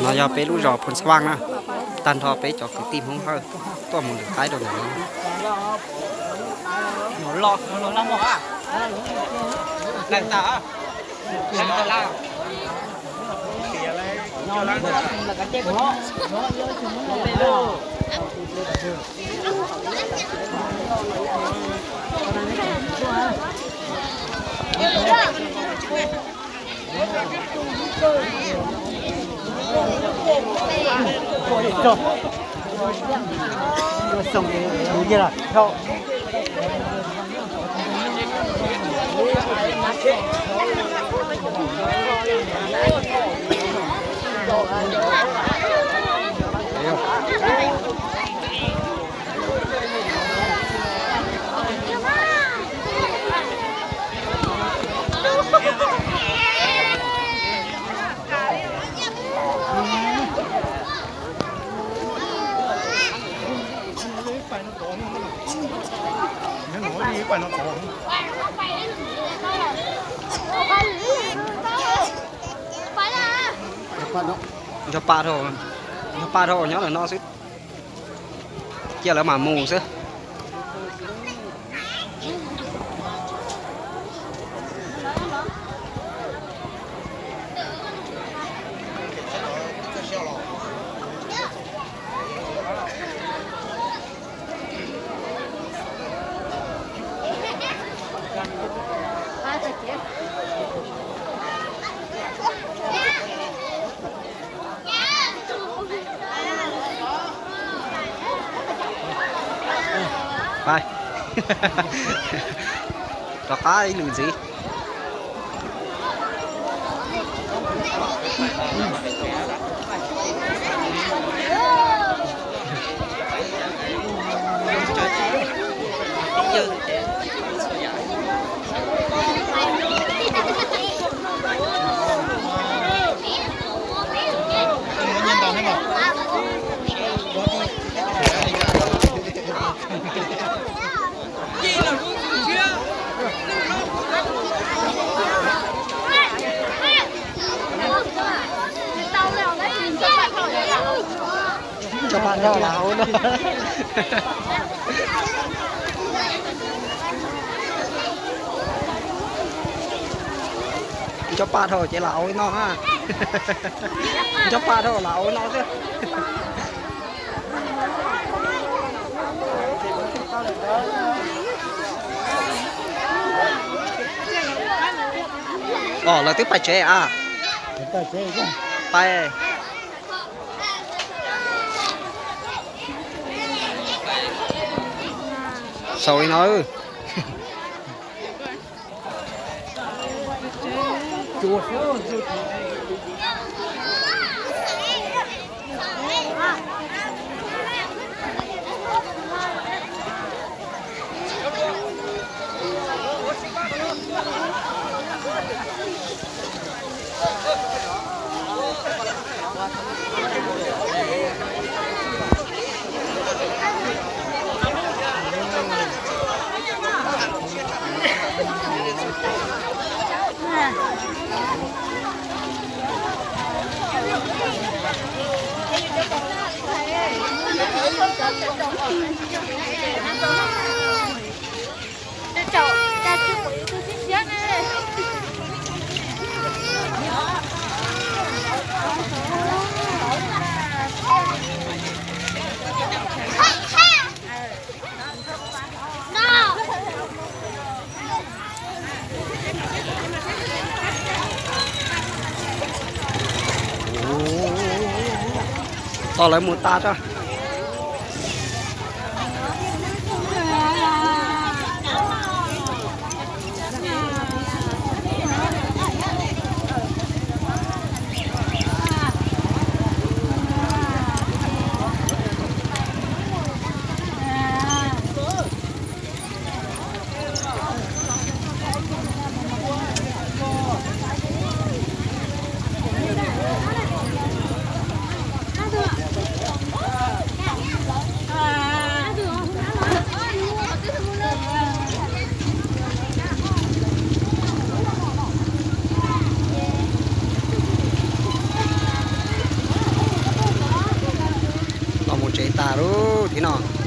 No yog peb lub zos Phoos Xab Vaaj na, tag nrho peb cov kwv tij Hmoob Hawj tuaj mus lwm qaib rau ntawm no. Nco pa dhau, nco pa dhau nyob ntawm no xwb. Cia lawv mam mus xwb. Rov qab ib lwm ntxiv. Nco pa dhau lam ua no. Nco pa dhau ces lam ua no na. Nco pa dhau lam ua no xwb. Os, lawv twb pais tsev a. Pais. Xaus li no. Tos lawv mus tas tso. Lub tim no.